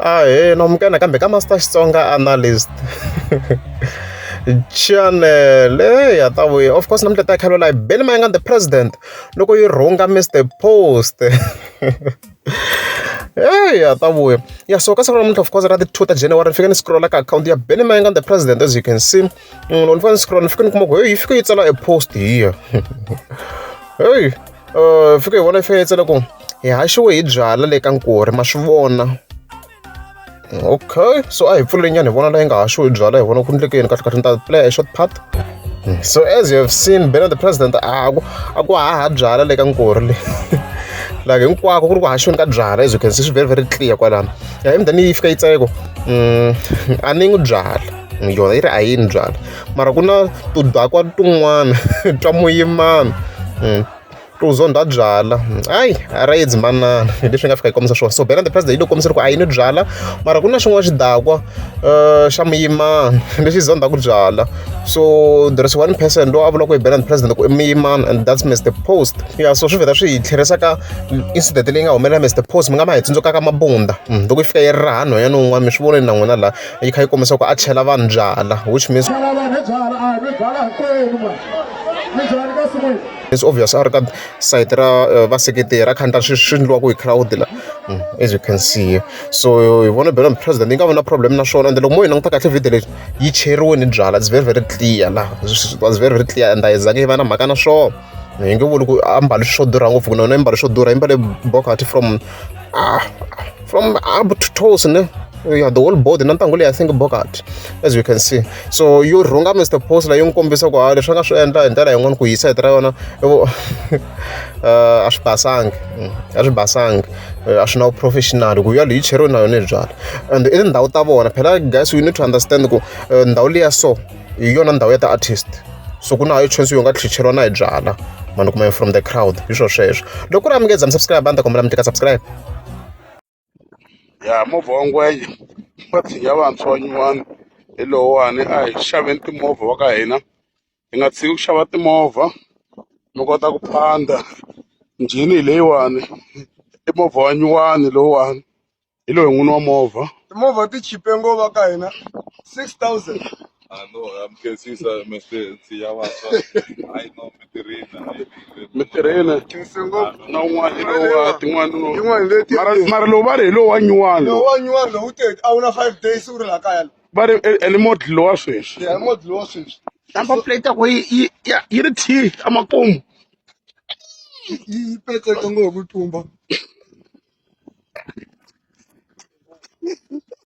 Ahee, na amukela nakambe ka Master Xitsonga Analyst channel ya ta vuya of course namuntlha ta khalwela hi Benny Mayengani the president loko yi rhunga Mister Post eya ta vuya ya so ka siku ra namuntlha of course ra ti-2 ta January ni fike ni scrolla ka akhawunti ya Benny Mayengani the president as you can see loko ni fika ni scroll ni fike ni kuma ku hey yi fike yi tsala e post hiya hey fike hi vona yi fike yi tsala ku hi haxiwe hi byala le ka nkorhi ma swi vona okay so a hi pfuleni nyana hi vona la yi nga haxiwi hi byala hi vona ku endleke yini kahle kahle ni ta play a short part so as you have seen Benny the president a ku a ku haha byala le ka nkorhi le like hinkwako ku ri ku haxiweni ka byala as you can see swi very very clear kwalano ya and then yi fika yi tsale ku a ni n'wi byala yona yi ri a yi ni byala mara ku na tudakwa tin'wana twa muyimana to zonda byala hayi a ra yedzi manana hi leswi nga fika yi kombisa swona so Benny the president yi lo kombisa ku a yi ni byala mara ku na xin'wana xidakwa xa muyimana lexi zondaku byala so there is one person loyi a vulaka hi Benny the president ku i muyimana and that's Mr Post ya so swi vheta swi hi tlherisa ka incident leyi nga humelela Mr Post mi nga ma hi tsundzuka ka Mabunda loko yi fika yi raha nhwanyana un'wana mi swi vonile na n'wina laha yi kha yi kombisa ku a chela vanhu byala which means Chela vanhu hi byala a hi mi byala hinkwenu mani mi byala ka sin'wini it's obvious a ri ka site ra vaseketeri a kha endla swi swi endliwaka hi crowd la as you can see so hi vona Benny president yi nga vi na problem na swona and loko mo yi languta kahle video leyi yi cheriwe ni byala it's very very clear la it was very very clear and a yi zange yi va na mhaka na swona hi nge vuli ku a mbali swo durha ngopfu ku na yona yi mbale swo durha yi mbale Bogart from from up to toes ne yeah, the whole body na ntangu leyi I think Bogart as you can see so yi rhunga Mr Post la yi n'wi kombisa ku ha leswi a nga swi endla hi ndlela yin'wana ku hisa heti ra yona a swi basangi a swi basangi a swi na professional ku ya leyi cheriwe na yona hi byala and i tindhawu ta vona phela guys you need to understand ku ndhawu liya so hi yona ndhawu ya ti-artist so ku na hayi chance yo nga tlhicheriwa na hi byala mani kuma from the crowd hi swo sweswo loko ku ri amukeza mi subscribe a ni ta kombela mi tika subscribe Ya movha wa ngwenya wa tshinya vantshwa nyuwani hi lowuwani a hi xaveni timovha wa ka hina hi nga tshiki ku xava timovha mi kota ku phanda njhini hi leyiwani i movha wa nyuwani lowuwani hi loyi n'wini wa movha timovha ti chipe ngopfu ka hina 6000 Ah, no, mi khensisa Mr. Ntsiya vantshwa. Hayi no, mi tirhile. Hayi, mi tirhile khense ngopfu na un'wana hi lowa tin'wana no Yin'wana leti mara mara lowu va ri hi lowu wa nyuwani lowu wa nyuwani lowu te a wu na 5 days u ri la kaya va ri ene model lowa sweswi ya model wa sweswi number plate yakwe yi yi ri T emakumu yi petseke ngopfu tumba.